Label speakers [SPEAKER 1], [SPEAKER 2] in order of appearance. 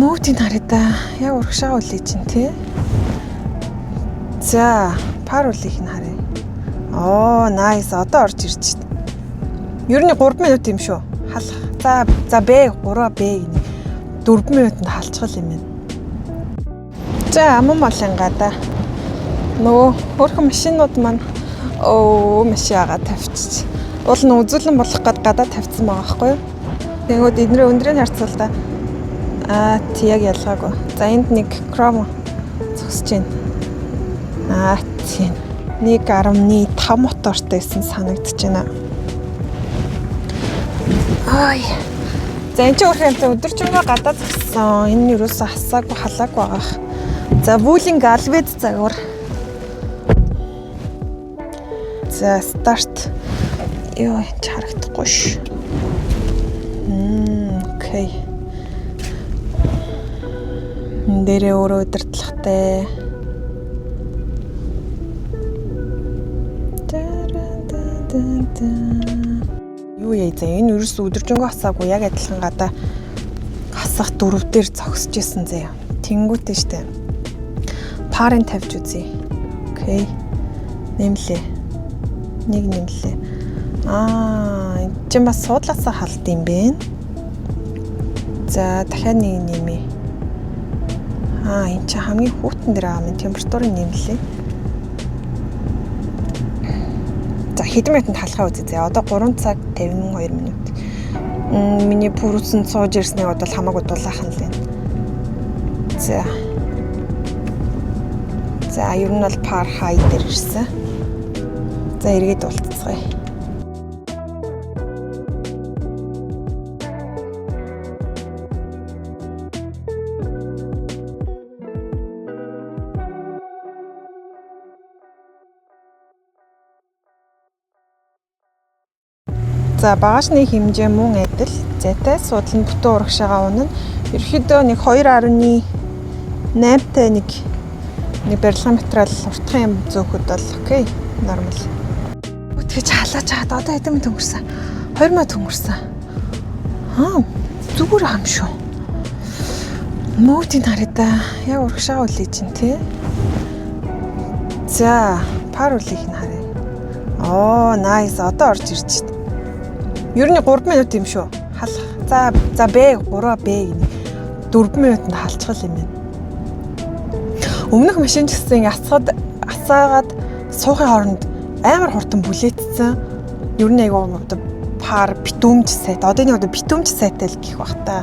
[SPEAKER 1] Мүүдийг харъя да. Яг урагшаа үлээ чинь тий. За, пар үлийг нь харъя. Оо, nice. Одоо орж ирж байна. Ер нь 3 минут юм шүү. Халах. За, за Б 3 Б гэнэ. 4 минутанд халчихвал юм байна. За, аман молын гадаа. Нөгөө хөөрхөн машинууд маань өө машин агаа тавьчих. Уул нь үзүүлэн болох гээд гадаа тавьсан байгаа байхгүй юу? Тэнгүүд эднэрийн өндрийг харцвал та аа тий яг ялгаагүй. За энд нэг Chrome зогсож байна. Аа тий 1.5 мотортой байсан санагдаж байна. Ай. За энэ ч өөр юм өдөржингөө гадаа зогссон. Энэ нь юусоо хасаагүй халаагүй байгаа. За Wuling Alved загвар. За старт. Йоо энэ ч харагдахгүй ш. Окей. Энэ дээрээ өөрөө удирдлагатай. Юу яа зэ энэ ерөөсөө өдөржингөө хасаагүй яг адилхан гадаа хасах дөрөв дээр зогсож исэн зэ. Тэнгүүтээ штэ. Парын тавьж үзье. Окей. Нэмлээ. Нэг нэмлээ. Аа, энэ чинь бас суудлаасаа халд юм бэ. За, дахиад нэг нэмье. Аа, энэ чинь хамгийн хүйтэн дээр байгаа юм. Температурыг нэмлээ. За, хэдэн минутанд халахаа үзье. За, одоо 3 цаг 52 минут. Миний пүрүсэнд сууж ирснийг бодвол хамаагүй дулаахан л байна. За. За, ер нь бол пар хай дээр ирсэн. За, эргээд уулзцгаая. За багаашны хэмжээ мөн адил зайтай суудал нь бүтэн урагшаага унана. Ерөнхийдөө нэг 2.8-тай нэг барилгын материал уртхан юм зөөхөд бол окей, нормал. Үтгэж халааж хаад одоо хэдэн минут өнгөрсөн? 2 минут өнгөрсөн. Аа, зүгээр ам шүү. Мүүдийг харъя да. Яг урагшаага үлээ чинь тий. За, пар үлийг нь харъя. Оо, nice. Одоо орж ирж байна. Ер нь 3 минут юм шүү. Халах. За, за Б 3 Б гэнэ. 4 минутанд халчихвал юм байна. Өмнөх машин ч гэсэн ингээ асгаад асаагаад суухын хооронд амар хурдан бүлээдсэн. Ер нь айгүй одоо пар битүүмж сайт. Одоо энэ одоо битүүмж сайтай л гэх бах та.